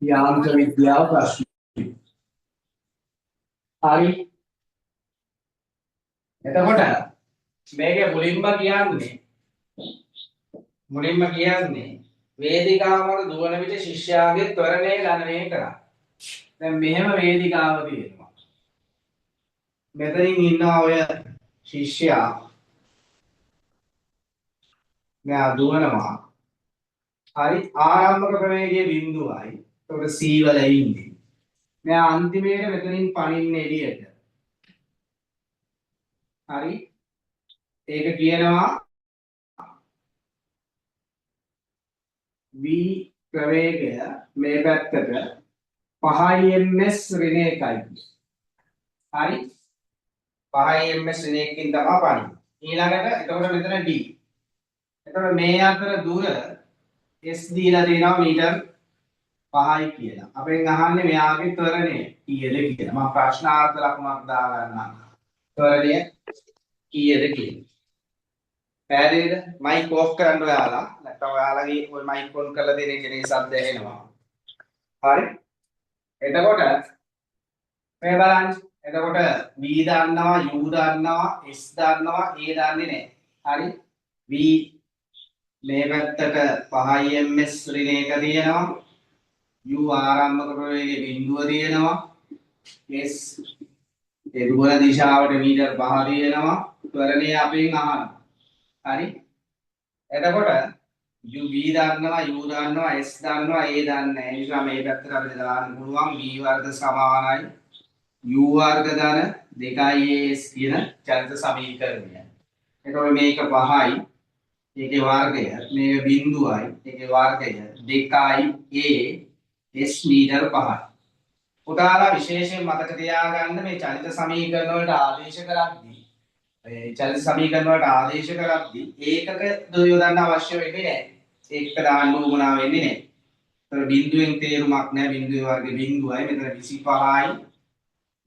යාන්ත්‍ර විද්‍යාව ප්‍රශ්න. හරි. එතකොට මේකේ මුලින්ම කියන්නේ වේදිකාව මත දුවන විට ශිෂ්‍යයාගේ ත්වරණය ගණනය කරා. දැන් මෙහෙම වේදිකාව තියෙනවා. මෙතනින් ඉන්නවා ඔය ශිෂ්‍යයා. මෙයා දුවනවා. හරි, ආරම්භක ප්‍රවේගය බිඳුවයි. එතකොට C වල ඉන්නේ. මෙයා අන්තිමේට මෙතනින් පනින්න එළියට. හරි, ඒක කියනවා V ප්‍රවේගය මේ පැත්තට 5 ms ඍණ 1යි. හරි, 5 ms ඍණ 1කින් තමයි පනින්නේ. ඊළඟට එතකොට මෙතන D. එතකොට මේ අතර දුර S දීලා තියෙනවා මීටර් 5යි කියලා. අපෙන් අහන්නේ මෙයාගේ ත්වරණය කීයද කියලා. මම ප්‍රශ්නාර්ථ ලකුණක් දාගන්නම්. ත්වරණය කීයද කියලා. පැහැදිලිද? මයික් ඔෆ් කරන්න ඔයාලා. නැත්නම් ඔයාලගේ ඔය මයික් ඔන් කරලා තියෙන එකේ සද්ද ඇහෙනවා. හරි. එතකොට මේ බලන්න. එතකොට V දන්නවා, U දන්නවා, S දන්නවා, A දන්නේ නැහැ. හරි. V මේ පැත්තට 5 ms ඍණ 1 තියෙනවා. U ආරම්භක ප්‍රවේගයේ බිඳුව තියෙනවා. S ඒ දුවන දිශාවට මීටර් 5 තියෙනවා. ත්වරණය අපෙන් අහනවා. හරි. එතකොට U V දන්නවා, U දන්නවා, S දන්නවා, A දන්නේ නැහැ. ඒ නිසා මේ පැත්තට අපිට දාන්න පුළුවන් V වර්ග සමානයි U වර්ග ධන 2AS කියන චලිත සමීකරණය. එතකොට මේක 5යි, ඒකේ වර්ගය මේක බිඳුවයි, ඒකේ වර්ගය 2A S metre 5යි. පුතාලා විශේෂයෙන් මතක තියාගන්න මේ චලිත සමීකරණ වලට ආදේශ කරද්දී ඒකක යොදන්න අවශ්‍ය වෙන්නේ නැහැ. ඒකක දාන්න උවමනා වෙන්නේ නැහැ. ඒතර බිඳුවෙන් තේරුමක් නැහැ. බිඳුවේ වර්ගය බිඳුවයි. මෙතන 25යි.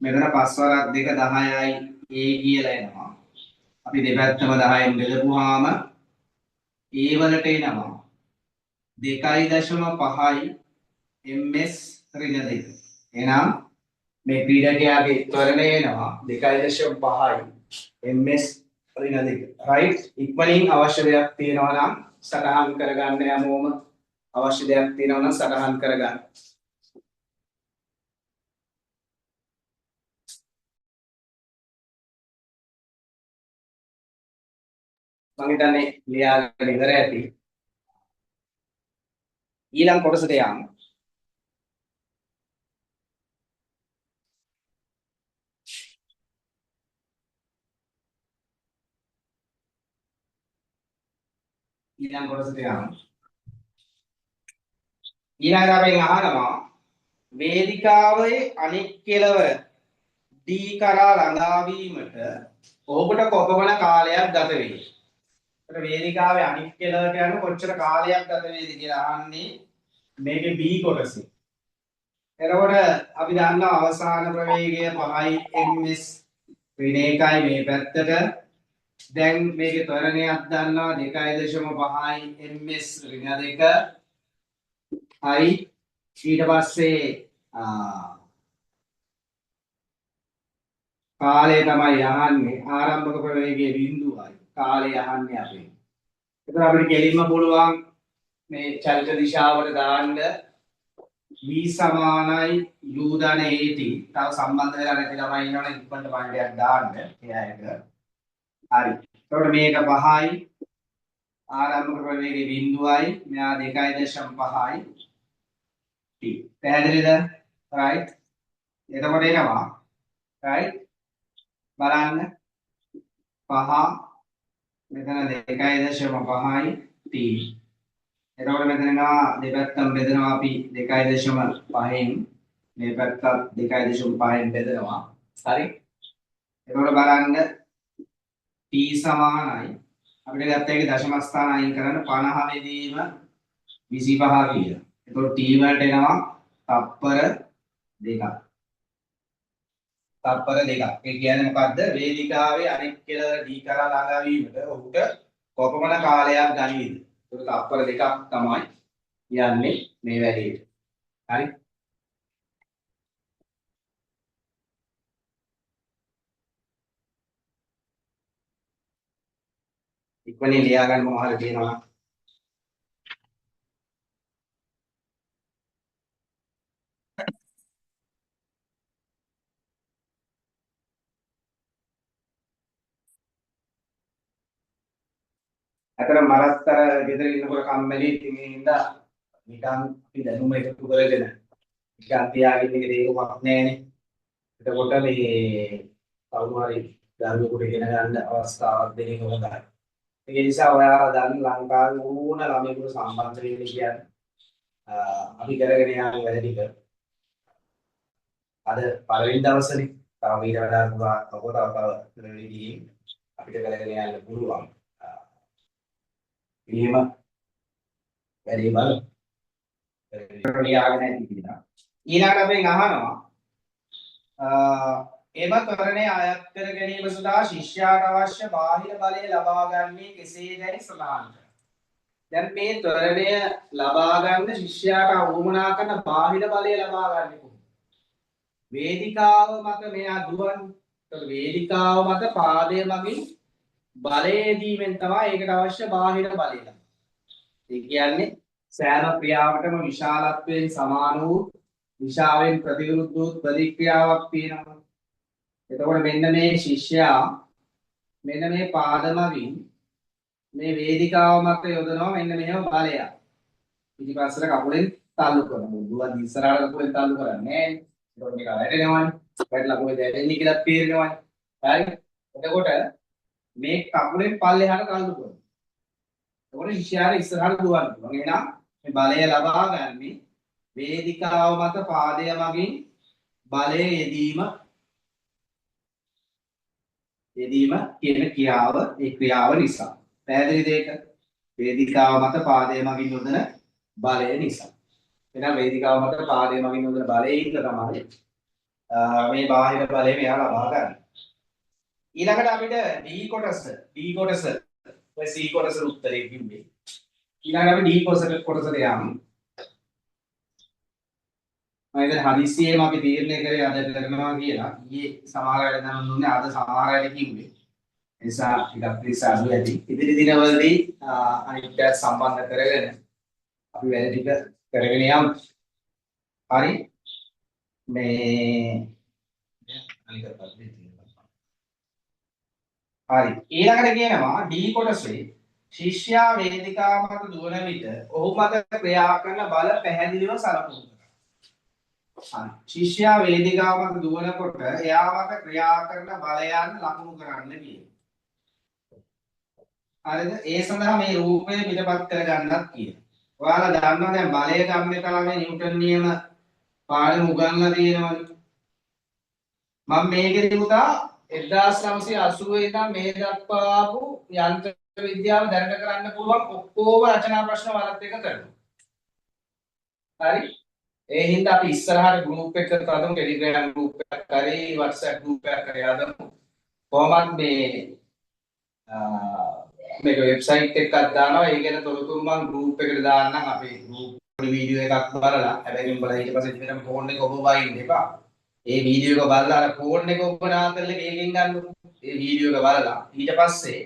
මෙතන 5 වරක් 2 10යි A කියලා එනවා. අපි දෙපැත්තම 10න් බෙදපුවාම A වලට එනවා 2.5යි ms ඍණ 2. එහෙනම් මේ ක්‍රීඩකයාගේ ත්වරණය එනවා 2.5යි ms ඍණ 2. රයිට්. ඉක්මනින් අවශ්‍ය දෙයක් තියෙනවා නම් සටහන් කරගන්න හැමෝම. අවශ්‍ය දෙයක් තියෙනවා නම් සටහන් කරගන්න. මං හිතන්නේ ලියාගෙන ඉවර ඇති. ඊළඟ කොටසට යමු. ඊළඟ කොටසට යමු. ඊළඟට අපෙන් අහනවා වේදිකාවේ අනෙක් කෙළවර D කරා ළඟා වීමට ඔහුට කොපමණ කාලයක් ගත වෙයි? ඒතර වේදිකාවේ අනෙක් කෙළවරට යන කොච්චර කාලයක් ගත වේද කියලා අහන්නේ මේකේ B කොටසේ. එතකොට අපි දන්නවා අවසාන ප්‍රවේගය 5 ms ඍණ 1යි මේ පැත්තට. දැන් මේකේ ත්වරණයක් දන්නවා 2.5යි ms ඍණ 2. හරි. ඊට පස්සේ කාලය තමයි අහන්නේ. ආරම්භක ප්‍රවේගයේ බිඳුවයි. කාලය අහන්නේ අපෙන්. එතකොට අපිට කෙලින්ම පුළුවන් මේ චලිත දිශාවට දාන්න V සමානයි U ධන AT. තව සම්බන්ධ වෙලා නැති ළමයි ඉන්නවනම් ඉක්මනට පණ්ඩයක් දාන්න ඒ අයට. හරි. එතකොට මේක 5යි ආරම්භක ප්‍රවේගයේ බිඳුවයි මෙයා 2.5යි T. පැහැදිලිද? රයිට්. එතකොට එනවා රයිට්. බලන්න 5 මෙතන 2.5යි T. එතකොට මෙතන එනවා දෙපැත්තම බෙදනවා අපි 2.5න් මේ පැත්තත් 2.5න් බෙදනවා. හරි. එතකොට බලන්න T සමානයි අපිට ගත්ත එකේ දශම ස්ථාන අයින් කරන්න 50 බෙදීම 25 කියලා. එතකොට T වලට එනවා තප්පර දෙකක්. තප්පර දෙකක්. ඒ කියන්නේ මොකද්ද? වේදිකාවේ අනෙක් කෙළවර D කරා ළඟා වීමට ඔහුට කොපමණ කාලයක් ගනීද? එතකොට තප්පර දෙකක් තමයි යන්නේ මේ වැඩේට. හරි. ඉක්මනින් ලියා ගන්න මොනවා හරි තියෙනවා. අතන මරත් අර ගෙදර ඉන්නකොට කම්මැලි, ඉතින් ඒ හින්දා නිකන් අපි දැනුම එකතු කරගෙන නිකන් තියාගෙන ඉන්න එක තේරුමක් නෑනේ. එතකොට මේ කවුරු හරි දරුවෙකුට ඉගෙන ගන්න අවස්ථාවක් දෙන එක හොඳයි. ඒ නිසා ඔයාලා දන්න ලංකාවේ ඕන ළමයෙකුට සම්බන්ධ වෙන්න කියන්නේ අපි කරගෙන යන වැඩ ටික අද පළවෙනි දවසනේ. තව ඊට වඩා පුරා තව තව තව විදිහින් අපිට කරගෙන යන්න පුළුවන්. එහෙම වැඩේ බලමු. ලියාගෙන ඇති කියලා. ඊළඟට අපෙන් අහනවා එම ත්වරණය අයත් කර ගැනීම සඳහා ශිෂ්‍යයාට අවශ්‍ය බාහිර බලය ලබා ගන්නේ කෙසේදැයි සඳහන් කරනවා. දැන් මේ ත්වරණය ලබා ගන්න ශිෂ්‍යයාට උවමනා කරන බාහිර බලය ලබා ගන්නේ කොහොමද? වේදිකාව මත මෙයා දුවන්නේ. ඒතකොට වේදිකාව මත පාදය මගින් බලය දීමෙන් තමයි ඒකට අවශ්‍ය බාහිර බලය ලබන්නේ. ඒ කියන්නේ සෑම ක්‍රියාවකටම විශාලත්වයෙන් සමාන වූ දිශාවෙන් ප්‍රතිවිරුද්ධ වූ ප්‍රතික්‍රියාවක් තියෙනවා. එතකොට මෙන්න මේ ශිෂ්‍යයා මෙන්න මේ පාද මගින් මේ වේදිකාව මත යොදනවා මෙන්න මෙහෙම බලයක්. පිටිපස්සට කකුලෙන් තල්ලු කරනවා. දුවද්දි ඉස්සරහට කකුලෙන් තල්ලු කරන්නේ නෑනේ. එතකොට මේක වැටෙනවනේ. වැටලා කොහෙද වැටෙන්නේ කියලා තේරෙනවනේ. හරි? එතකොට මේ කකුලෙන් පල්ලෙහාට තල්ලු කරනවා. එතකොට ශිෂ්‍යයාට ඉස්සරහට දුවන්න පුළුවන්. එහෙනම් මේ බලය ලබා ගන්නේ වේදිකාව මත පාදය මගින් බලය යෙදීම කියන ක්‍රියාව, ඒ ක්‍රියාව නිසා. පැහැදිලිද ඒක? වේදිකාව මත පාදය මගින් යොදන බලය නිසා. එහෙනම් වේදිකාව මත පාදය මගින් යොදන බලය ඉන්න තමයි මේ බාහිර බලය මෙයා ලබා ගන්න. ඊළඟට අපිට D කොටස, D කොටස, ඔය C කොටස උත්තරේ කිව්වේ. ඊළඟට අපි D කොටසට යමු. මම ඉතින් හදිස්සියෙම අපි තීරණය කරේ අද කරනවා කියලා. ඊයේ සමහර අය දැනුම් දුන්නේ, අද සමහර අයට කිව්වේ. ඒ නිසා ටිකක් පිරිස අඩු ඇති. ඉදිරි දිනවලදී අනිත් අයත් සම්බන්ධ කරගෙන අපි වැඩ ටික කරගෙන යමු. හරි. මේ අනික පස්සේ තියෙනවා. හරි. ඊළඟට කියනවා D කොටසේ ශිෂ්‍යයා වේදිකාව මත දුවන විට ඔහු මත ක්‍රියා කරන බල පැහැදිලිව සලකුණු කරනවා. හරි. ශිෂ්‍යයා වේදිකාව මත දුවනකොට එයා මත ක්‍රියා කරන බලයන් ලකුණු කරන්න කියනවා. හරිද? ඒ සඳහා මේ රූපය පිටපත් කරගන්නත් කියනවා. ඔයාලා දන්නවා දැන් බලය ගම්‍යතාවයේ නිව්ටන් නියම පාඩම උගන්ලා තියෙනවනේ. මම මේකෙදි පුතා 1980 ඉඳන් මේ දක්වා ආපු යන්ත්‍ර විද්‍යාව දැනට කරන්න පුළුවන් ඔක්කොම රචනා ප්‍රශ්න වලත් එක කරනවා. හරි? ඒ හින්දා අපි ඉස්සරහට ගෲප් එකක් හදමු, ටෙලිග්‍රෑම් ගෲප් එකක් හරි WhatsApp group එකක් හරි හදමු. කොහොමත් මේ මේක වෙබ්සයිට් එකක් දානවා. ඒ ගැන තොරතුරු මම ගෲප් එකට දාන්නම්. අපේ ගෲප් පොඩි වීඩියෝ එකක් බලලා. හැබැයි උඹලා ඊට පස්සේ දිගටම ෆෝන් එක ඔබ ඉන්න එපා. ඒ වීඩියෝ එක බලලා අර ෆෝන් එක ඔබ නාතල් එක ඒකෙන් ගන්නකො. ඒ වීඩියෝ එක බලලා ඊට පස්සේ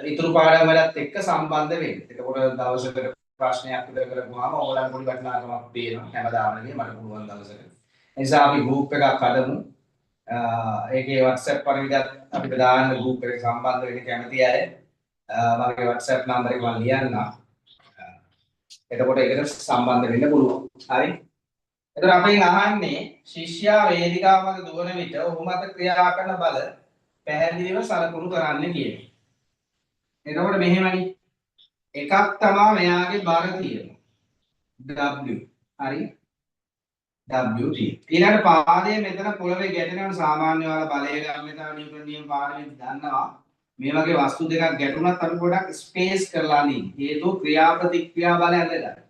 ඉතුරු පාඩම් වලත් එක්ක සම්බන්ධ වෙන්න. එතකොට දවසකට ප්‍රශ්නයක් විතර කරපුවාම ඕගොල්ලන් පොඩි වටිනාකමක් පේනවා. හැමදාම නෙමෙයි මට පුළුවන් දවසකට. ඒ නිසා අපි ගෲප් එකක් හදමු. ඒකේ WhatsApp පරිවිදත් අපිට දාන්න ගෲප් එකට සම්බන්ධ වෙන්න කැමති අය මගේ WhatsApp number එක මම ලියන්නම්. එතකොට ඒකට සම්බන්ධ වෙන්න පුළුවන්. හරි. එතකොට අපෙන් අහන්නේ ශිෂ්‍යයා වේදිකාව මත දුවන විට ඔහු මත ක්‍රියා කරන බල පැහැදිලිව සලකුණු කරන්න කියලා. එතකොට මෙහෙමනේ. එකක් තමා මෙයාගේ බර තියෙනවා. W. හරි. W තියෙනවා. ඊළඟට පාදය මෙතන පොළවේ ගැටෙනවා. සාමාන්‍ය ඔයාලා බලය ගම්‍යතාව නිව්ටන් නියම පාඩමෙන් දන්නවා. මේ වගේ වස්තු දෙකක් ගැටුණත් අපි පොඩක් ස්පේස් කරලා අඳින්න. හේතුව ක්‍රියා ප්‍රතික්‍රියා බලය ඇඳගන්න.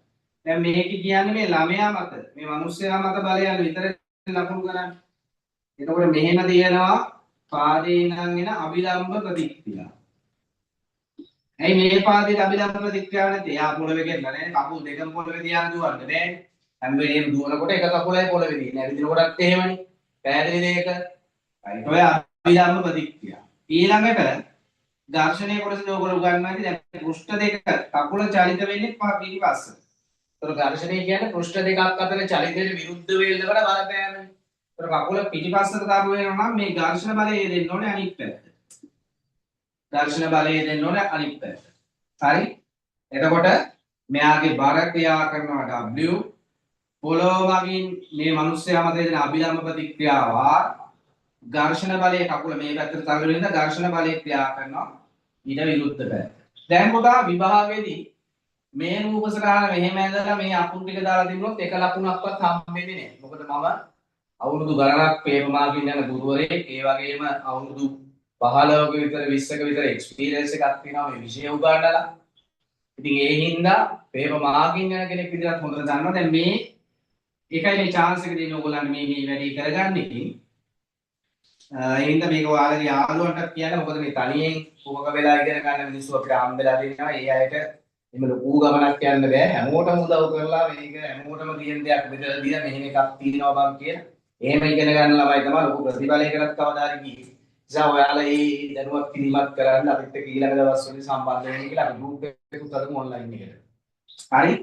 දැන් මේක කියන්නේ මේ ළමයා මත, මේ මිනිස්සයා මත බලයන් විතර ලකුණු කරන්නේ. එතකොට මෙහෙම තියෙනවා පාදේ ඉඳන් එන අවිලම්බ ප්‍රතික්‍රියා. ඇයි මේ පාදේ අවිලම්බ ප්‍රතික්‍රියාව නැත්තේ? එයා පොළවේ ගැටලා නෑ. කකුල් දෙකම පොළවේ තියාගෙන දුවන්න බෑනේ. හැම වෙලේම දුවනකොට එක කකුලයි පොළවේ තියෙන්නේ. ඇවිදිනකොටත් එහෙමනේ. පැහැදිලිද ඒක? රයිට්. ඔය අවිලම්බ ප්‍රතික්‍රියා. ඊළඟට ඝර්ෂණය කොටසදී ඔයගොල්ලෝ උගන්වන්නේ දැන් පෘෂ්ඨ දෙක කකුල චලිත වෙන්නේ පිටිපස්සට. ඒතර ඝර්ෂණය කියන්නේ පෘෂ්ඨ දෙකක් අතර චලිතයට විරුද්ධ වේලකට බලපෑමනේ. ඒතර කකුල පිටිපස්සට තරු වෙනවා නම් මේ ඝර්ෂණ බලය දෙන්න ඕනේ අනිත් පැත්තට. ඝර්ෂණ බලය දෙන්න ඕනේ අනිත් පැත්තට. හරි? එතකොට මෙයාගේ බර ක්‍රියා කරනවා W, පොළොව මගින් මේ මිනිස්සයා මත දෙන අභිලම්බ ප්‍රතික්‍රියාව R, ඝර්ෂණ බලය කකුල මේ පැත්තට තරු වෙන හින්දා ඝර්ෂණ බලය ක්‍රියා කරනවා ඊට විරුද්ධ පැත්ත. දැන් පුතා විභාගෙදී මේ රූප සටහන මෙහෙම ඇඳලා මේ අකුරු ටික දාලා තිබුණොත් එක ලකුණක්වත් හම්බෙන්නේ නැහැ. මොකද මම අවුරුදු ගණනක් පේපර් මාකින් යන ගුරුවරයෙක්, ඒ වගේම අවුරුදු 15ක විතර 20ක විතර එක්ස්පීරියන්ස් එකක් තියෙනවා මේ විෂය උගන්වලා. ඉතින් ඒ හින්දා පේපර් මාකින් යන කෙනෙක් විදිහට හොඳට දන්නවා. දැන් මේ ඒකයි මේ චාන්ස් එක දෙන්නේ ඕගොල්ලන්ට මේ මේ වැඩේ කරගන්න ඉතින්. ඒ හින්දා මේක ඔයාලගේ යාළුවන්ටත් කියන්න. මොකද මේ තනියෙන් කුමක වෙලා ඉගෙන ගන්න මිනිස්සු අපිට හම්බෙලා තියෙනවා. ඒ අයට එහෙම ලොකු ගමනක් යන්න බෑ. හැමෝටම උදව් කරලා මේක හැමෝටම තියෙන දෙයක් බෙදලා දීලා මෙහෙම එකක් තියෙනවා බං කියලා. එහෙම ඉගෙන ගන්න ළමයි තමයි ලොකු ප්‍රතිඵලයකටත් කවදා හරි ගියේ. නිසා ඔයාලා මේ දැනුවත් කිරීමක් කරන්න අපිත් එක්ක ඊළඟ දවස්වලදී සම්බන්ධ වෙන්න කියලා අපි ගෲප් එකකුත් හදමු ඔන්ලයින් එකට. හරි?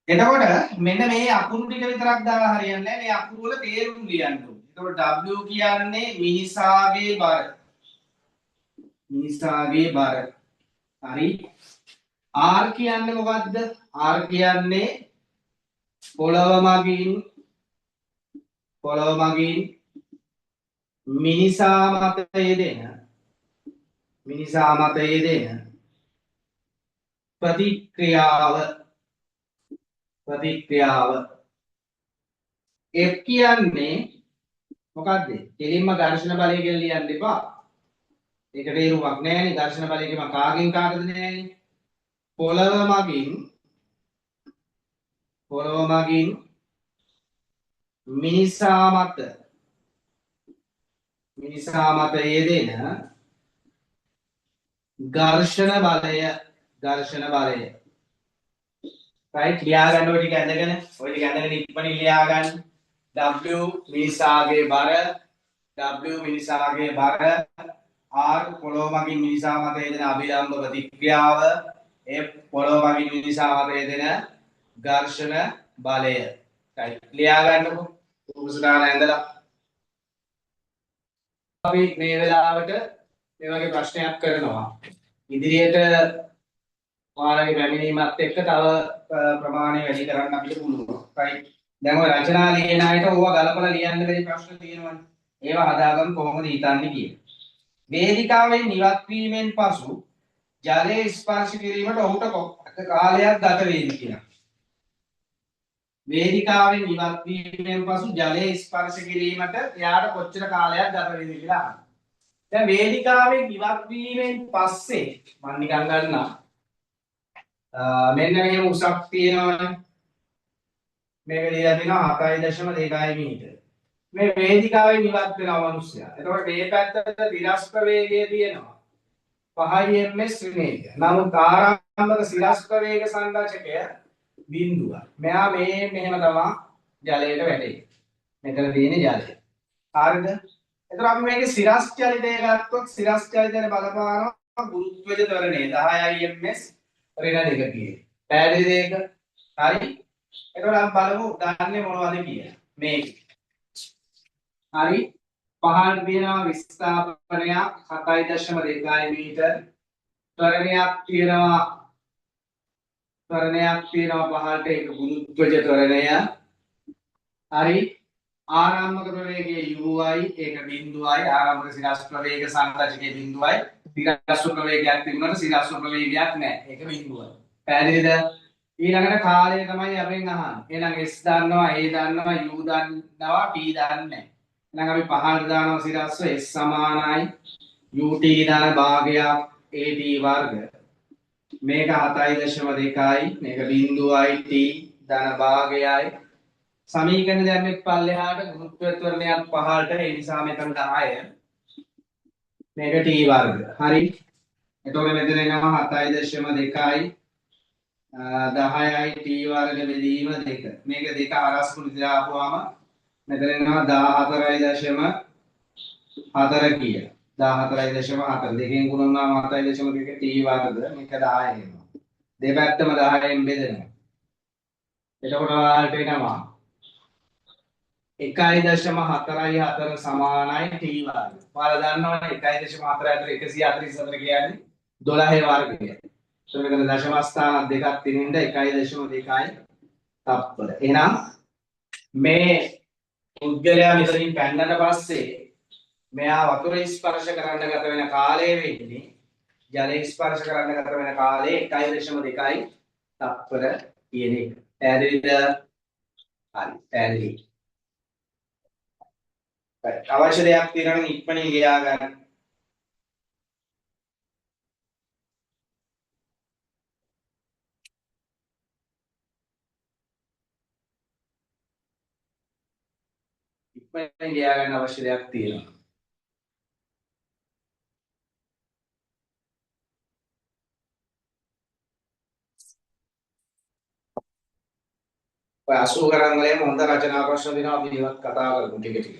එතකොට මෙන්න මේ අකුරු ටික විතරක් දාලා හරියන්නේ නැහැ. මේ අකුරු වල තේරුම් ලියන්න ඕනේ. එතකොට W කියන්නේ මිනිසාගේ බර. මිනිසාගේ බර. හරි? R කියන්නේ මොකද්ද? R කියන්නේ පොළව මගින් මිනිසා මත යෙදෙන ප්‍රතික්‍රියාව ප්‍රතික්‍රියාව. F කියන්නේ මොකද්ද? කෙලින්ම ඝර්ෂණ බලය කියලා ලියන්න එපා. ඒක තේරුමක් නෑනේ. ඝර්ෂණ බලය කියම කාගෙන් කාටද නෑනේ. පොළව මගින් මිනිසා මත යෙදෙන ඝර්ෂණ බලය ඝර්ෂණ බලය. රයිට්, ලියා ගන්න ඔය ටික ඇඳගෙන, ඔය ටික ඇඳගෙන ඉක්මනින් ලියා ගන්න. W මිනිසාගේ බර, W මිනිසාගේ බර, R පොළොව මගින් මිනිසා මත යෙදෙන අභිලම්බ ප්‍රතික්‍රියාව, F පොළොව මගින් මිනිසා මත යෙදෙන ඝර්ෂණ බලය. රයිට්, ලියා ගන්නකො රූප සටහන ඇඳලා. අපි මේ වෙලාවට මේ වගේ ප්‍රශ්නයක් කරනවා. ඉදිරියට ඔයාලගේ පැමිණීමත් එක්ක තව ප්‍රමාණය වැඩි කරන්න අපිට පුළුවන්. රයිට්. දැන් ඔය රචනා ලියන අයට ඕවා ගලපලා ලියන්න බැරි ප්‍රශ්න තියෙනවනේ. ඒවා හදාගන්න කොහොමද හිතන්නේ කියලා. වේදිකාවෙන් ඉවත් වීමෙන් පසු ජලය ස්පර්ශ කිරීමට ඔහුට කාලයක් ගත වේද කියලා. වේදිකාවෙන් ඉවත් වීමෙන් පසු ජලය ස්පර්ශ කිරීමට එයාට කොච්චර කාලයක් ගත වේද කියලා අහනවා. දැන් වේදිකාවෙන් ඉවත් වීමෙන් පස්සේ මම නිකන් ගන්නම්. මෙන්න මෙහෙම උසක් තියෙනවනේ. මේක දීලා තියෙනවා 7.2 මීටර. මේ වේදිකාවෙන් ඉවත් වෙනවා මිනිස්සයා. එතකොට මේ පැත්තට තිරස් ප්‍රවේගය තියෙනවා 5 ms ඍණ එක. නමුත් ආරම්භක සිරස් ප්‍රවේග සංරචකය බිඳුවයි. මෙයා මේ මෙහෙම තමා ජලයට වැටෙන්නේ. මෙතන තියෙන ජලය. හරිද? එතකොට අපි මේකේ සිරස් චලිතය ගත්තොත් සිරස් චලිතයට බලපානවා ගුරුත්වජ ත්වරණය 10 ms ඍණ 2 කියලා. පැහැදිලිද ඒක? හරි? එතකොට අපි බලමු දන්නේ මොනවද කියලා. මේක. හරි? පහළ තියෙනවා විස්ථාපනයක් 7.2 මීටර්. ත්වරණයක් තියෙනවා පහළට, ඒක ගුරුත්වජ ත්වරණය. හරි? ආරම්භක ප්‍රවේගය uයි, ඒක බිඳුවයි. ආරම්භක සිරස් ප්‍රවේග සංරචකයේ බිඳුවයි. සිරස් ප්‍රවේගයක් තිබුණාට සිරස් ප්‍රවේගයක් නැහැ. ඒක බිඳුවයි. පැහැදිලිද? ඊළඟට කාලය තමයි අපෙන් අහන්නේ. එහෙනම් S දන්නවා, A දන්නවා, U දන්නවා, T දන්නේ නැහැ. එහෙනම් අපි පහළට දානවා සිරස්ව. S සමානයි UT ධන භාගයක් AT වර්ග. මේක 7.2යි, මේක බිඳුවයි, T ධන භාගයයි. සමීකරණ දැම්මෙත් පල්ලෙහාට ගුරුත්ව ත්වරණයක් පහළට, ඒ නිසා මෙතන 10, මේක T වර්ග. හරි. එතකොට මෙතන එනවා 7.2යි 10යි T වර්ග බෙදීම 2. මේක දෙක හරස් ගුණිත දාපුවාම මෙතන එනවා 14.4 කියලා. 14.4 දෙකෙන් ගුණ වුණාම 7.2 t වර්ග මේක 10 එනවා. දෙපැත්තම 10න් බෙදෙනවා. එතකොට ඔයාලට එනවා 1.44 සමානයි t වර්ග. ඔයාලා දන්නවනේ 1.44 144 කියන්නේ 12 වර්ගය. එතකොට මෙතන දශම ස්ථාන දෙකක් තියෙන හින්දා 1.2 තප්පර. එහෙනම් මේ පුද්ගලයා මෙතනින් පැන්නට පස්සේ මෙයා වතුර ස්පර්ශ කරන්න ගත වෙන කාලය වෙන්නේ ජලය ස්පර්ශ කරන්න ගත වෙන කාලය 1.2 තප්පර කියන එක. පැහැදිලිද? හරි, පැහැදිලි. හරි. අවශ්‍ය දෙයක් තියෙනවා නම් ඉක්මනින් ලියා ගන්න. ඉක්මනින් ලියා ගන්න අවශ්‍ය දෙයක් තියෙනවා. ඔය 80 ගණන් වල එහෙම හොඳ රචනා ප්‍රශ්න දෙනවා, අපි ඒවත් කතා කරමු ටික ටික.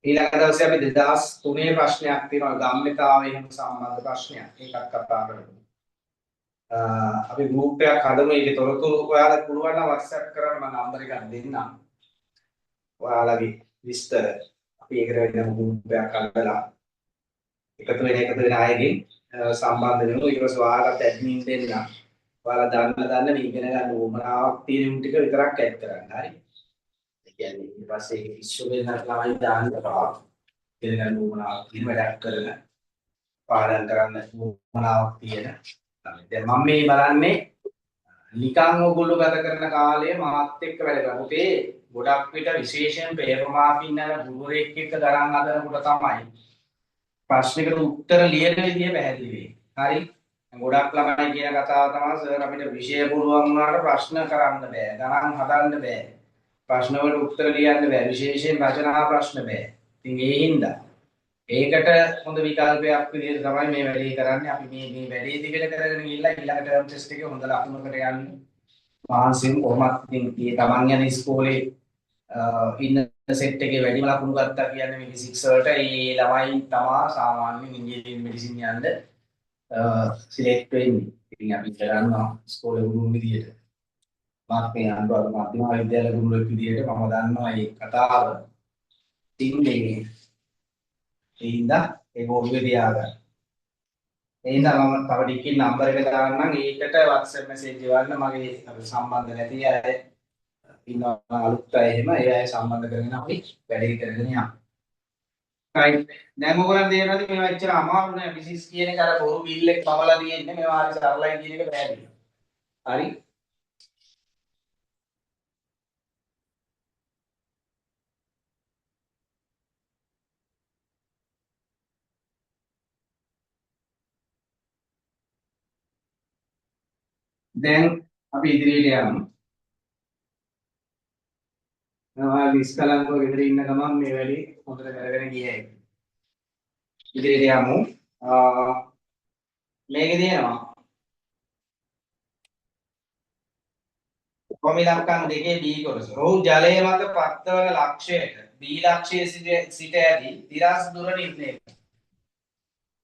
ඊළඟ දවසේ අපි 2003 ප්‍රශ්නයක් තියෙනවා, ගම්මිතාව එහෙම සම්බන්ධ ප්‍රශ්නයක්. ඒකත් කතා කරමු. අපි ගෲප් එකක් හදමු. ඒකේ තොරතුරු ඔයාලා පුළුවන් නම් WhatsApp කරන්න, මම නම්බර් එකක් දෙන්නම්. ඔයාලගේ විස්තර අපි ඒකට වෙනම ගෲප් එකක් හදලා එකතු වෙන අයගෙන් සම්බන්ධ වෙමු. ඊට පස්සේ ඔයාලට ඇඩ්මින් දෙන්න. ඔයාලා දන්න මේ ඉගෙන ගන්න උවමනාවක් තියෙන උන් ටික විතරක් ඇඩ් කරන්න. හරි. ඒ කියන්නේ ඊට පස්සේ ඉස්සු වෙන ළමයි දාන්න එපා. ඉගෙන ගන්න උවමනාවක් තියෙන වැඩක් කරන පාඩම් කරන්න උවමනාවක් තියෙන ළමයි. දැන් මම මේ බලන්නේ නිකන් ඔයගොල්ලෝ ගත කරන කාලය මාත් එක්ක වැඩ කරලා. පුතේ ගොඩක් විට විශේෂයෙන් පේපර් මාකින් යන ගුරුවරයෙක් එක්ක ගණන් හදනකොට තමයි ප්‍රශ්නයකට උත්තර ලියන විදිය පැහැදිලි වෙන්නේ. හරි. ගොඩක් ළමයි කියන කතාව තමයි සර් අපිට විෂය පුළුවන් වුණාට ප්‍රශ්න කරන්න බෑ, ගණන් හදන්න බෑ, ප්‍රශ්න වලට උත්තර ලියන්න බෑ, විශේෂයෙන් රචනා ප්‍රශ්න බෑ. ඉතින් ඒ හින්දා ඒකට හොඳ විකල්පයක් විදිහට තමයි මේ වැඩේ කරන්නේ. අපි මේ වැඩේ දිගට කරගෙන ගිහිල්ලා ඊළඟ ටර්ම් ටෙස්ට් එකේ හොඳ ලකුණකට යන්න මහන්සි වෙමු. කොහොමත් ඉතින් මේ තමන් යන ඉස්කෝලේ ඉන්න සෙට් එකේ වැඩිම ලකුණු ගත්තා කියන්නේ මේ ෆිසික්ස් වලට ඒ ළමයි තමා සාමාන්‍යයෙන් ඉංජිනේරින් මෙඩිසින් යන්න සිලෙක්ට් වෙන්නේ. ඉතින් අපි කරනවා ඉස්කෝලේ ගුරුවරු විදියට. මාත් මේ අනුරාධ මධ්‍යම විද්‍යාල ගුරුවරයෙක් විදියට මම දන්නවා මේ කතාව. ඉතින් මේ ඒ හින්දා ඒක ඔළුවේ තියාගන්න. ඒ හින්දා මම තව ටිකකින් නම්බර් එක දාන්නම්. ඒකට WhatsApp message එවන්න. මගේ අපි සම්බන්ධ නැති අය ඉන්නවා අලුත් අය එහෙම ඒ අය සම්බන්ධ කරගෙන අපි වැඩේ කරගෙන යමු. රයිට්. දැන් ඔයගොල්ලන් තේරෙනවද මේවා එච්චර අමාරු නෑ. ෆිසික්ස් කියන එක අර බොරු බිල් එක කවලා තියෙන්නේ. මේවා හරි සරලයි කියන එක පැහැදිලි. හරි. දැන් අපි ඉදිරියට යමු. ඔයාලා නිස්කලංකව ගෙදර ඉන්න ගමන් මේ වැඩේ හොඳට කරගෙන ගියයි. ඉදිරියට යමු. මේකේ තියෙනවා උපම ඉලක්කම් දෙකේ B කොටස. ඔහු ජලය මත පත්වන ලක්ෂයට B ලක්ෂයේ සිට ඇති තිරස් දුර නිර්ණය කරනවා.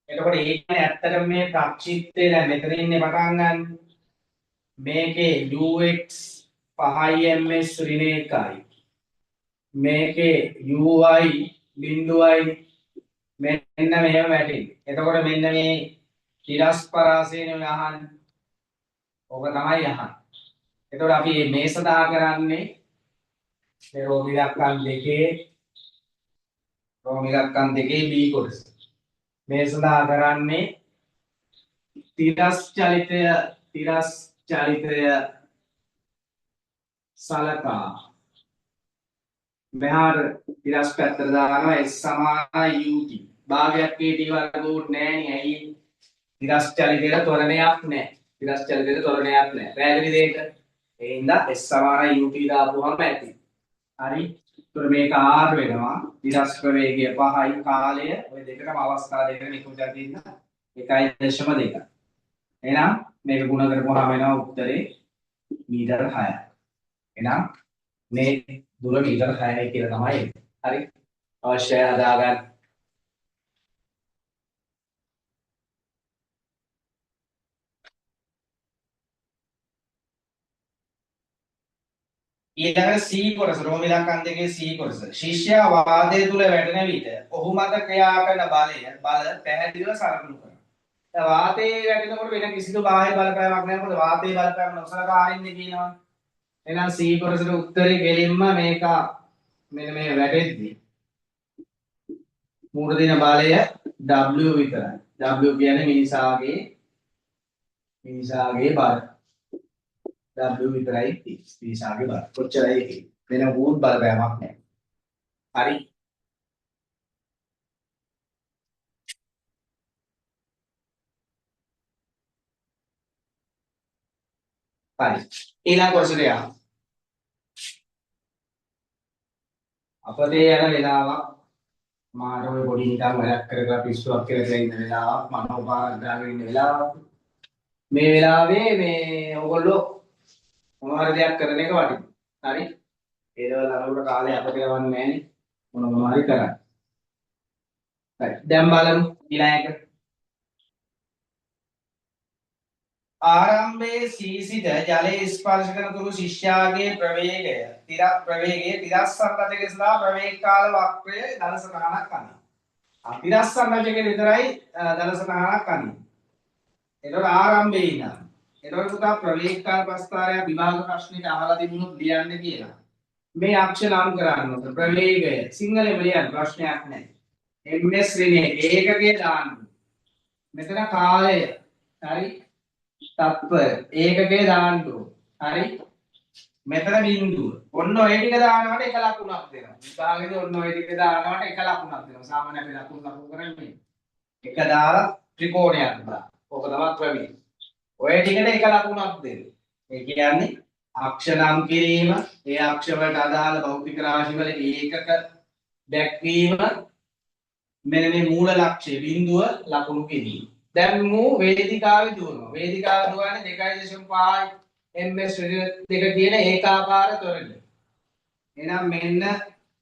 එතකොට ඒ කියන්නේ ඇත්තටම මේ ප්‍රක්ෂිප්තය දැන් මෙතන ඉන්නේ පටන් ගන්න. මේකේ UX 5 ms ඍණ 1යි. මේකේ UY බිංදුවයි. මෙන්න මෙහෙම වැටෙන්නේ. එතකොට මෙන්න මේ තිරස් පරාසයනේ ඔය අහන්නේ. ඕක තමයි අහන්නේ. එතකොට අපි මේ සඳහා කරන්නේ මේ රෝම ඉලක්කම් දෙකේ B කොටස. මේ සඳහා කරන්නේ තිරස් චලිතය සලකා මෙහාට තිරස් පැත්තට දානවා S සමානයි UT. භාගයක් AT වර්ග උත් නෑ නේ. ඇයි? තිරස් චලිතයට ත්වරණයක් නෑ. තිරස් චලිතයට ත්වරණයක් නෑ. පැහැදිලිද ඒක? ඒ හින්දා S සමානයි UT දාපුවම ඇති. හරි. ඒතර මේක R වෙනවා. තිරස් ප්‍රවේගය 5යි කාලය ඔය දෙකටම අවස්ථා දෙකම එකම જાති ඉන්න 1.2. එහෙනම් මේක ගුණ කරපුවාම එනවා උත්තරේ මීටර 6ක්. එහෙනම් මේ දුර මීටර 6යි කියලා තමයි එන්නේ. හරි. අවශ්‍යයි හදාගන්න. ඊළඟට C කොටස රෝම ඉලක්කම් දෙකේ C කොටස. ශිෂ්‍යයා වාදය තුල වැටෙන විට ඔහු මත ක්‍රියා කරන බල පැහැදිලිව සලකනු කරනවා. දැන් වාතයේ වැටෙනකොට වෙන කිසිදු බාහිර බලපෑමක් නැහැ. මොකද වාතයේ බලපෑම නොසලකා හරින්නේ කියනවා. එහෙනම් C කොටසට උත්තරේ කෙලින්ම මේක මෙන්න මේ වැටෙද්දි මූල දින බලය W විතරයි. W කියන්නේ මිනිසාගේ බල. W විතරයි මිනිසාගේ බල. කොච්චරයි ඒකේ. වෙන මොකුත් බලපෑමක් නැහැ. හරි. හරි. ඊළඟ කොටසට යමු. අපතේ යන වෙලාවක් මාර ඔය පොඩි නිකන් වැඩක් කර කර පිස්සුවක් කියලා කියලා ඉන්න වෙලාවක් මනෝපාරක් දාගෙන ඉන්න වෙලාවක්. මේ වෙලාවේ මේ ඔයගොල්ලෝ මොන හරි දෙයක් කරන එක වටිනවා. හරි? ඒ දවල් අරකට කාලේ අපතේ යවන්නේ නෑනේ. මොන මොන හරි කරන්න. හරි. දැන් බලමු ඊළඟ එක. ආරම්භයේ C සිට ජලයේ ස්පර්ශ කරන තුරු ශිෂ්‍යාගේ ප්‍රවේගය තිරස්සන් රජකය සඳහා ප්‍රවේග කාල වක්‍රය ධන සටහනක් අඳින්න. තිරස්සන් රජකය විතරයි ධන සටහනක් අඳින්න. එතකොට ආරම්භයේ ඉඳන්. එතකොට පුතා ප්‍රවේග කාල ප්‍රස්ථාරය විභාග ප්‍රශ්නෙට අහලා තිබුණොත් ලියන්න කියලා. මේ අක්ෂ නම් කරන්න ඕන. ප්‍රවේගය සිංහලෙන් ලියන්න ප්‍රශ්නයක් නැහැ. ms ඍණ ඒකකය දාන්න. මෙතන කාලය. හරි. තත්පර ඒකකේ දාන්න ඕන. හරි. මෙතන බිඳුව. ඔන්න ඔය ටික දානවට එක ලකුණක් දෙනවා. විභාගෙදී ඔන්න ඔය ටික දානවට එක ලකුණක් දෙනවා. සාමාන්‍ය අපි ලකුණු කරන්නේ එක දාලා ත්‍රිකෝණයක් දාන්න. ඕක තමයි ක්‍රමය. ඔය ටිකට එක ලකුණක් දෙන්න. ඒ කියන්නේ අක්ෂ නම් කිරීම, ඒ අක්ෂ වලට අදාළ භෞතික රාශි වල ඒකක දැක්වීම, මෙන්න මේ මූල ලක්ෂ්‍ය බිඳුව ලකුණු කිරීම. දැන් මූ වේදිකාවේ දුවනවා. වේදිකාව දුවන්නේ 2.5 ms දෙක කියන ඒකාකාර ත්වරණය. එහෙනම් මෙන්න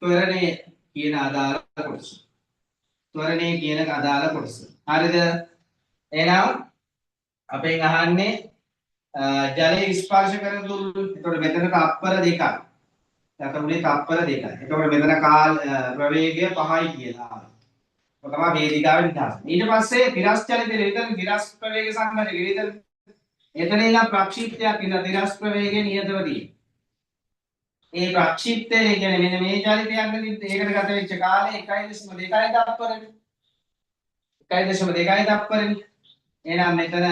ත්වරණය කියන අදාළ කොටස. ත්වරණය කියන අදාළ කොටස. හරිද? එහෙනම් අපෙන් අහන්නේ ජලය ස්පර්ශ කරන තුරු. එතකොට මෙතන තත්පර දෙකයි. යතමුනේ තත්පර දෙකයි. එතකොට මෙතන කාල ප්‍රවේගය 5යි කියලා ආවා. ඔක තමයි වේදිකාවේ නිදහස. ඊට පස්සේ තිරස් චලිතේ විතර තිරස් ප්‍රවේග සංඝටක විතර එතන ඉඳන් ප්‍රක්ෂිප්තයක් ඉඳන් තිරස් ප්‍රවේගය නියතව තියෙනවා. ඒ ප්‍රක්ෂිප්තය කියන්නේ මෙන්න මේ චලිතයක් නෙවෙයි. ඒකට ගත වෙච්ච කාලය 1.2 තත්පරනේ. 1.2 තත්පරනේ. එහෙනම් මෙතන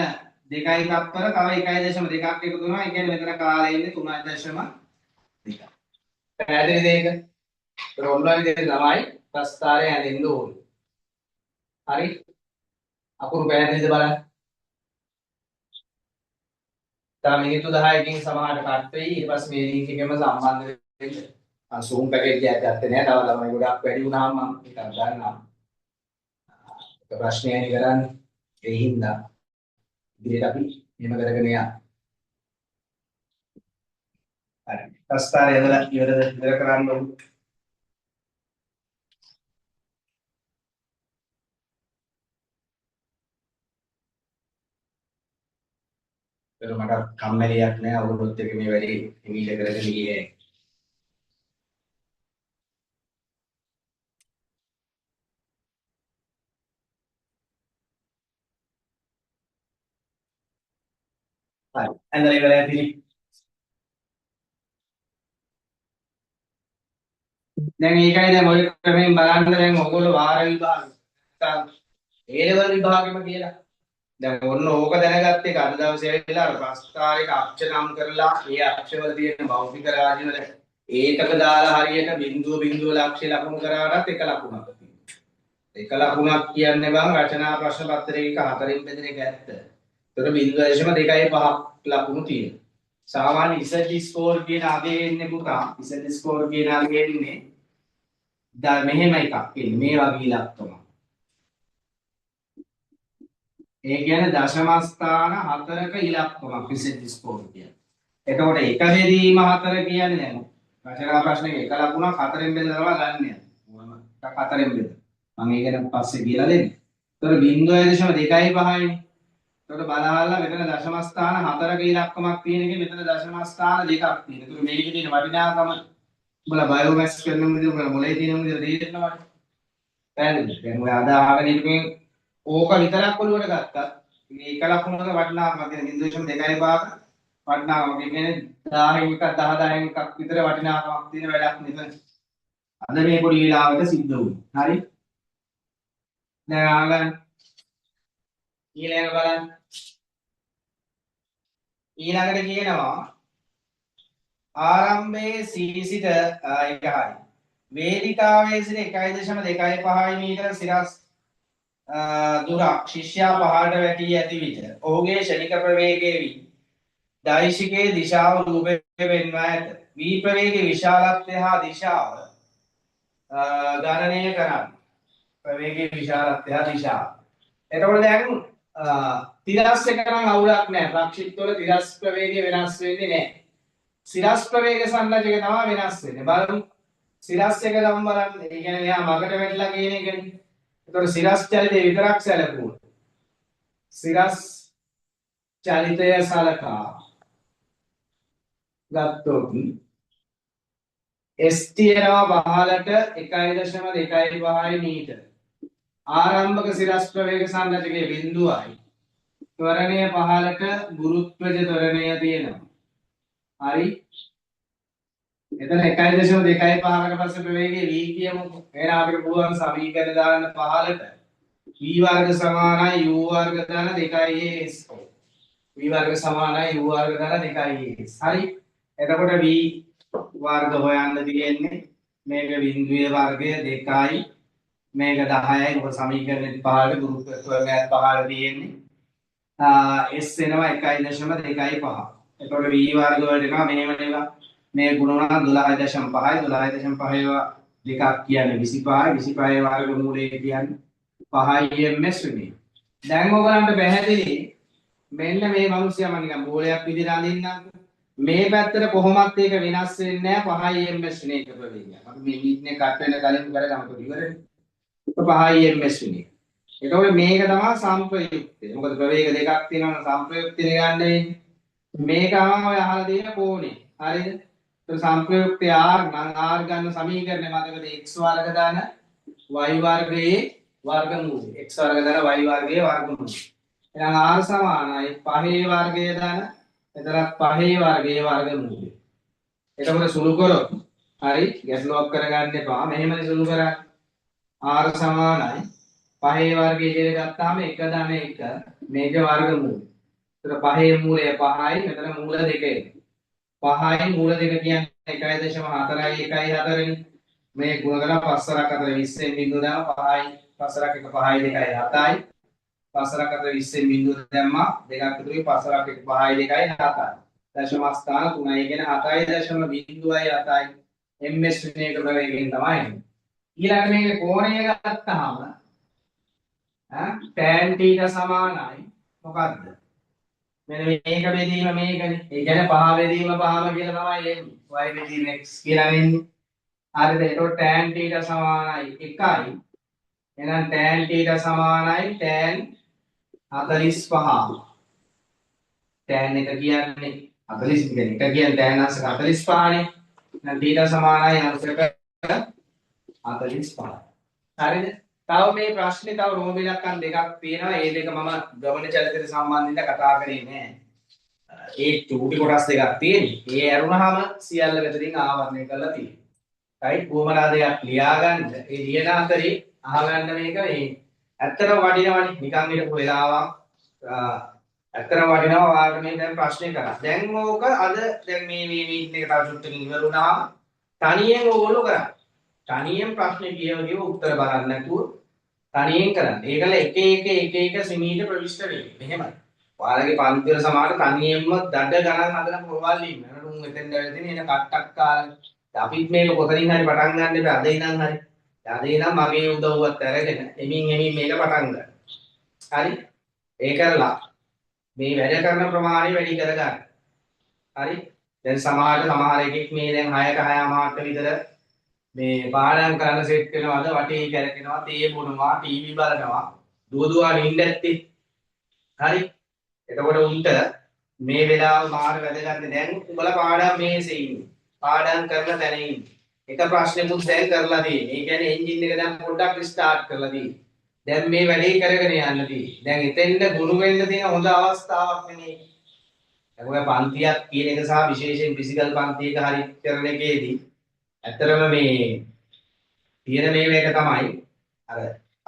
2 තත්පර තව 1.2ක් එකතු වෙනවා. ඒ කියන්නේ මෙතන කාලය ඉන්නේ 3.2. පැහැදිලිද ඒක? ඒතර ඔන්න ඔය විදිහට තමයි ප්‍රස්ථාරය ඇඳෙන්න ඕනේ. හරි. අකුරු පැහැදිලිද බලන්න. තව මිනිත්තු 10කින් සමහරට කට් වෙයි. ඊට පස්සේ මේ ලින්ක් එකෙම සම්බන්ධ වෙන්න. මම Zoom package එකක් ගත්තේ නෑ. තව ළමයි ගොඩක් වැඩි වුණාම මම එකක් ගන්නවා. ඒක ප්‍රශ්නයනේ කරන්නේ. ඒ හින්දා ඉදිරියට අපි එහෙම කරගෙන යන්න. හරි. ප්‍රස්ථාරය ඇදලා ඉවරද? ඉවර කරන්න ඕනේ. ඒක මට කම්මැලියක් නෑ. ඔයගොල්ලොත් එක්ක මේ වැඩේ එමීල කරගෙන ගියේ. හරි. ඇඳලා ඉවරයි ඇතිනේ. දැන් ඒකයි දැන් ඔය ක්‍රමයෙන් බලන්න දැන් ඔයගොල්ලෝ වාර විභාග නැත්නම් ඒ ලෙවල් විභාගෙම කියලා. දැන් ඔන්න ඕක දැනගත්ත එක අද දවසේ ඇවිල්ලා අර ප්‍රස්ථාරික අක්ෂ නම් කරලා ඒ අක්ෂවල තියෙන භෞතික රාශි වල ඒකක දාලා හරියට බිඳුව බිඳුව ලක්ෂ්‍ය ලකුණු කරාටත් එක ලකුණක් තියෙනවා. එක ලකුණක් කියන්නේ බං රචනා ප්‍රශ්න පත්‍රයක 4න් බෙදෙන එක ඇත්ත. ඒතර 0.25ක් ලකුණු තියෙනවා. සාමාන්‍ය ඉසඩ් ස්කෝර් කියන අගය එන්නේ පුතා. ඉසඩ් ස්කෝර් කියන අගය එන්නේ දැන් මෙහෙම එකක් එන්නේ මේ වගේ ඉලක්කමක්. ඒ කියන්නේ දශම ස්ථාන 4ක ඉලක්කමක් ඉසඩ් ස්කෝර් කියන්නේ. එතකොට එක බෙදීම 4 කියන්නේ දැන් රචනා ප්‍රශ්නයක එක ලකුණක් 4න් බෙදලා තමයි ගන්න යන්නේ. ඕනම එකක් 4න් බෙදලා. මම ඒ ගැන පස්සේ කියලා දෙන්නම්. එතකොට 0.25යිනේ. එතකොට බලහල්ලා මෙතන දශම ස්ථාන හතරක ඉලක්කමක් තියෙන එකේ මෙතන දශම ස්ථාන දෙකක් තියෙනවා. එතකොට මේකේ තියෙන වටිනාකම උඹලා බයෝමැක්ස් කරන විදිහ උඹලා මොලේ තියෙන විදිහ තේරෙනවනේ. පැහැදිලිද? දැන් ඔය අද අහගෙන ඉන්න ඕක විතරක් ඔලුවට ගත්තත් මේ එක ලකුණක වටිනාකමක් තියෙන 0.25ක වටිනාකමක්. ඒ කියන්නේ 1000න් එකක් 10 10න් එකක් විතර වටිනාකමක් තියෙන වැඩක් මෙතන. අද මේ පොඩි වෙලාවක සිද්ධ වුණා. හරි? දැන් අහගන්න. ඊළඟ බලන්න. ඊළඟට කියනවා ආරම්භයේ C සිට ඒක හරි. වේදිකාවේ සිට 1.25 මීටර සිරස් දුරක් ශිෂ්‍යයා පහළට වැටී ඇති විට ඔහුගේ ක්ෂණික ප්‍රවේගය වී දෛශිකයේ දිශාව රූපය පෙන්වා ඇත. වී ප්‍රවේගයේ විශාලත්වය හා දිශාව ගණනය කරන්න. ප්‍රවේගයේ විශාලත්වය හා දිශාව. එතකොට දැන් තිරස් එක නම් අවුලක් නෑ. ප්‍රක්ෂිප්ත වල තිරස් ප්‍රවේගය වෙනස් වෙන්නේ නෑ. සිරස් ප්‍රවේග සංරචක තමයි වෙනස් වෙන්නේ. බලමු. සිරස් එක ගමු බලන්න. ඒ කියන්නේ මෙයා මගට වැටිලා කියන එකනේ. එතකොට සිරස් චලිතය විතරක් සැලකුවොත් සිරස් චලිතය සලකා ගත්තොත් S තියෙනවා පහලට 1.25 මීටර. ආරම්භක සිරස් ප්‍රවේග සංරචකයේ බිඳුවයි. ත්වරණය පහලට ගුරුත්වජ ත්වරණය තියෙනවා. හරි. එතන 1.25කට පස්සේ ප්‍රවේගය v කියමුකෝ. එහෙනම් අපිට පුළුවන් සමීකරණ දාන්න පහලට v වර්ග සමානයි u වර්ග ධන 2as. v වර්ග සමානයි u වර්ග ධන 2as. හරි. එතකොට v වර්ග හොයන්න තියෙන්නේ මේක බිඳුවේ වර්ගය 2යි මේක 10යි. මොකද සමීකරණෙත් පහලට ගුරුත්ව ත්වරණයත් පහලට තියෙන්නේ. S එනවා 1.25. එතකොට v වර්ග වලට එනවා මෙහෙම නෙවා. මේ ගුණ වුණා 12.5යි 12.5 ඒවා දෙකක් කියන්නේ 25යි 25 වර්ග මූලය කියන්නේ 5යි ms වෙන්නේ. දැන් ඔයගලන්ට පැහැදිලි මෙන්න මේ මිනිස්සයා මම නිකන් බෝලයක් විදිහට අඳින්නම්කෝ. මේ පැත්තට කොහොමත් ඒක වෙනස් වෙන්නේ නැහැ 5යි ms වෙන එක ප්‍රවේගය. අපි මේ මීටර් එක කට් වෙන කලින් කරගමු ඉවරනේ. 5යි ms වෙන එක. එතකොට මේක තමයි සංප්‍රයුක්තය. මොකද ප්‍රවේග දෙකක් තියෙනවා නම් සංප්‍රයුක්තය ගන්න වෙන්නේ. මේක තමයි ඔය අහලා තියෙන කෝණය. හරිද? ඒතර සංප්‍රයුක්තය r නම් r ගන්න සමීකරණය මතකද x වර්ග ධන y වර්ගයේ වර්ගමූලය. x වර්ග ධන y වර්ගයේ වර්ගමූලය. එහෙනම් r සමානයි පහේ වර්ගය ධන එතරම් පහේ වර්ගයේ වර්ගමූලය. එතකොට සුළු කරොත් හරි ගැටලුවක් කරගන්න එපා. මෙහෙමනේ සුළු කරන්නේ. r සමානයි පහේ වර්ගය කියලා ගත්තාම 1 ධන 1 මේකේ වර්ගමූලය. එතකොට පහේ මූලය 5යි මෙතන මූල දෙක එනවා. 5යි මූල දෙක කියන්නේ 1.4යි 1යි 4නේ. මේ ගුණ කරලා පස් වරක් අතර 20න් බිඳුව දාම 5යි පස් වරක් 1 5යි 2යි 7යි පස් වරක් අතර 20න් බිඳුව දැම්මා දෙකක් ඉතුරුයි පස් වරක් 1 5යි 2යි 7යි. දශම ස්ථාන 3යි කියන 7.07යි ms වෙන එක ප්‍රවේගයෙන් තමයි එන්නේ. ඊළඟ මේකේ කෝණය ගත්තාම tan θ සමානයි මොකද්ද? මෙන්න මේක බෙදීම මේකනේ. ඒ කියන්නේ පහ බෙදීම පහම කියලා තමයි එන්නේ. y බෙදීම x කියලා වෙන්නේ. හරිද? එතකොට tan θ සමානයි 1යි. එහෙනම් tan θ සමානයි tan 45. tan එක කියන්නේ 40 කියන්නේ එක කියන්නේ tan අංශක 45නේ. එහෙනම් θ සමානයි අංශක 45. හරිද? තව මේ ප්‍රශ්නේ තව රෝම ඉලක්කම් දෙකක් තියෙනවා. ඒ දෙක මම ගමන චලිතයට සම්බන්ධයෙන් කතා කරේ නෑ. ඒ චූටි කොටස් දෙකක් තියෙන්නේ. ඒ ඇරුණාම සියල්ල මෙතනින් ආවරණය කරලා තියෙනවා. රයිට් කොහොමද දෙයක් ලියා ගන්න. ඒ ලියන අතරේ අහගන්න මේක මේ ඇත්තටම වටිනවනේ. නිකන් හිටපු වෙලාවක් ඇත්තටම වටිනවා ඔයාලට මේ දැන් ප්‍රශ්නේ කරා. දැන් ඕක අද දැන් මේ මේ මීටින් එක තව චුට්ටකින් ඉවර වුණාම තනියෙන් ඕගොල්ලෝ කරන්න. තනියෙන් ප්‍රශ්නේ කියව කියව උත්තර බලන්න නැතුව තනියෙන් කරන්න. ඒකල එක එක එක එක සිමීට ප්‍රවිෂ්ඨ වෙන්නේ. මෙහෙමයි. ඔයාලගේ පන්ති වල සමහර තනියෙන්ම දඩ ගණන් හදන පොරවල් ඉන්නවා. උන් එතෙන් ඇවිල්ලා තියෙන එන කට්ටක් කාලා. අපිත් මේක කොතනින් හරි පටන් ගන්න එපා. අද ඉඳන් හරි. අද ඉඳන් මගේ උදව්වත් අරගෙන එමින් එමින් මේක පටන් ගන්න. හරි? ඒ කරලා මේ වැඩ කරන ප්‍රමාණය වැඩි කරගන්න. හරි? දැන් සමහරට සමහර එකෙක් මේ දැන් 6ට 6:30ට විතර මේ පාඩම් කරන්න සෙට් වෙනවද වටේ කැරකෙනවා, තේ බොනවා, ටීවී බලනවා, දුව දුවා නින්ද ඇත්තේ. හරි? එතකොට උන්ට මේ වෙලාව මාර වැදගත්. දැන් උඹලා පාඩම් මේසේ ඉන්නේ. පාඩම් කරන තැන ඉන්නේ. එක ප්‍රශ්නෙකුත් දැන් කරලා තියෙන්නේ. ඒ කියන්නේ එන්ජින් එක දැන් පොඩ්ඩක් රිස්ටාර්ට් කරලා තියෙන්නේ. දැන් මේ වැඩේ කරගෙන යන්න තියෙන්නේ. දැන් එතෙන්ද ගුරු වෙන්න තියෙන හොඳ අවස්ථාවක් නෙමෙයි. දැන් ඔය පන්තියක් කියන එක සහ විශේෂයෙන් ෆිසිකල් පන්තියක හරි කරන එකේදී ඇත්තටම මේ තියෙන මේ මේක තමයි අර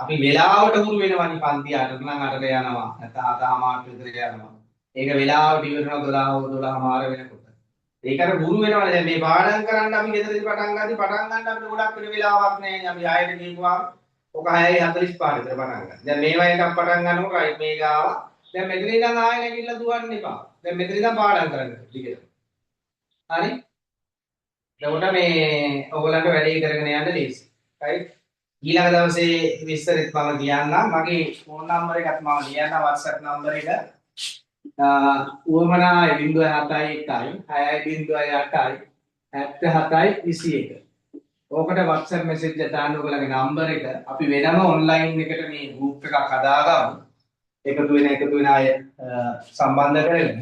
අපි වෙලාවට හුරු වෙනවනේ. පන්ති 8ට නම් 8ට යනවා, නැත්නම් 7:30 විතර යනවා. ඒක වෙලාවට ඉවර වෙනවා 12 12:30 වෙනකොට. ඒක අර හුරු වෙනවනේ. දැන් මේ පාඩම් කරන්න අපි ගෙදරදී පටන් ගන්නදී පටන් ගන්න අපිට ගොඩක් වෙන වෙලාවක් නෑනේ. අපි ආයෙත් ගිහුවාම ඔක 6:45 විතර පටන් ගන්න. දැන් මේවා එකක් පටන් ගන්නකොට රයිට් මේක ආවා. දැන් මෙතන ඉඳන් ආයෙ නැගිටලා දුවන්න එපා. දැන් මෙතන ඉඳන් පාඩම් කරන්න දිගට. හරි? එතකොට මේ ඔයගොල්ලන්ට වැඩේ කරගෙන යන්න ලේසි. රයිට්? ඊළඟ දවසේ විස්තරෙත් මම කියන්නම්. මගේ ෆෝන් නම්බර් එකත් මම ලියන්නම්, WhatsApp number එක. උවමනායි 071 6.08 77 21. ඕකට WhatsApp message එක දාන්න ඔයගොල්ලන්ගේ නම්බර් එක. අපි වෙනම ඔන්ලයින් එකට මේ ගෲප් එකක් හදාගමු. එකතු වෙන අය සම්බන්ධ කරගෙන.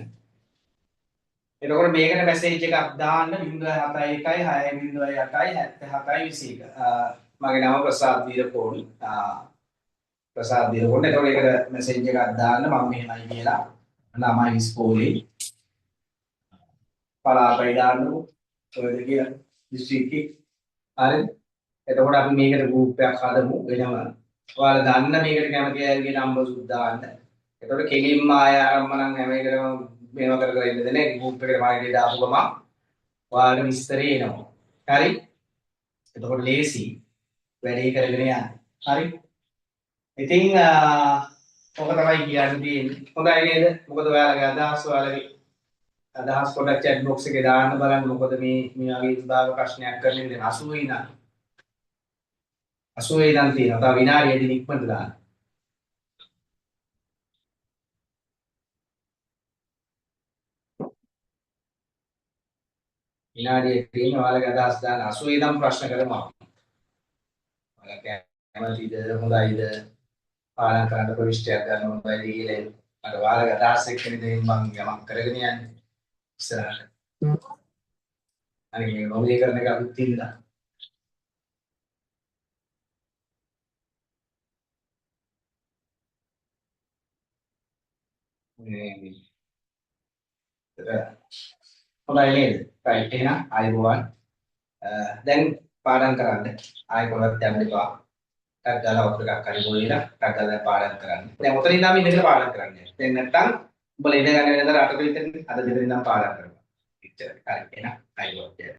එතකොට මේකට මැසේජ් එකක් දාන්න 071 6.08 77 21. මගේ නම ප්‍රසාද් වීරකෝණි. ප්‍රසාද් වීරකෝණි. එතකොට ඒකට මැසේජ් එකක් දාන්න මම මෙහෙමයි කියලා. ළමයි ඉස්කෝලේ පළාතයි දාන්නකෝ ඔයද කියලා දිස්ත්‍රික්කේ. හරිද? එතකොට අපි මේකට ගෲප් එකක් හදමු වෙනම. ඔයාලා දන්න මේකට කැමති අයගේ නම්බර්ස් උත් දාන්න. එතකොට කෙලින්ම ආය ආරම්භ නම් හැම එකටම මේවා කර කර ඉන්න දෙන්නේ ගෲප් එකට මාගේ දාපු ගමන් ඔයාලට විස්තරේ එනවා. හරි? එතකොට ලේසි වැඩේ කරගෙන යන්න. හරි? ඉතින් ඔක තමයි කියන්න තියෙන්නේ. හොඳයි නේද? මොකද ඔයාලගේ අදහස් පොඩ්ඩක් chat box එකේ දාන්න බලන්න. මොකද මේ මේ වගේ විභාග ප්‍රශ්නයක් කරන එක දැන් 80 ඉඳන් 80 ඉඳන් තියෙනවා. තව විනාඩියකින් ඉක්මනට දාන්න. විනාඩිය තියෙන ඔයාලගේ අදහස් දාන්න. 80 ඉඳන් ප්‍රශ්න කරමු අපි. ඔයාලා කැමතිද? හොඳයිද? පාලන කරන්න ප්‍රවිෂ්ටයක් ගන්න හොඳයිද කියලා අර ඔයාලගේ අදහස් එක්කනේ දැන් මං යමක් කරගෙන යන්නේ ඉස්සරහට. අනේ මේ මොලේ කරන එක අලුත් හින්දා. මේ හොඳයි නේද? රයිට් එහෙනම් ආයුබෝවන්. දැන් පාඩම් කරන්න. ආයෙ කොහෙවත් යන්න එපා. ටක් ගාලා වතුර එකක් හරි බොයිලා ටක් ගාලා දැන් පාඩම් කරන්න. දැන් ඔතන ඉඳන් අපි ඉඳලා පාඩම් කරන්නේ. දැන් නැත්තම් උඹලා ඉඳ ගන්න වෙනදා රටට විතරනේ. අද දෙතන ඉඳන් පාඩම් කරනවා. එච්චරයි. හරි එහෙනම් ආයුබෝවන්.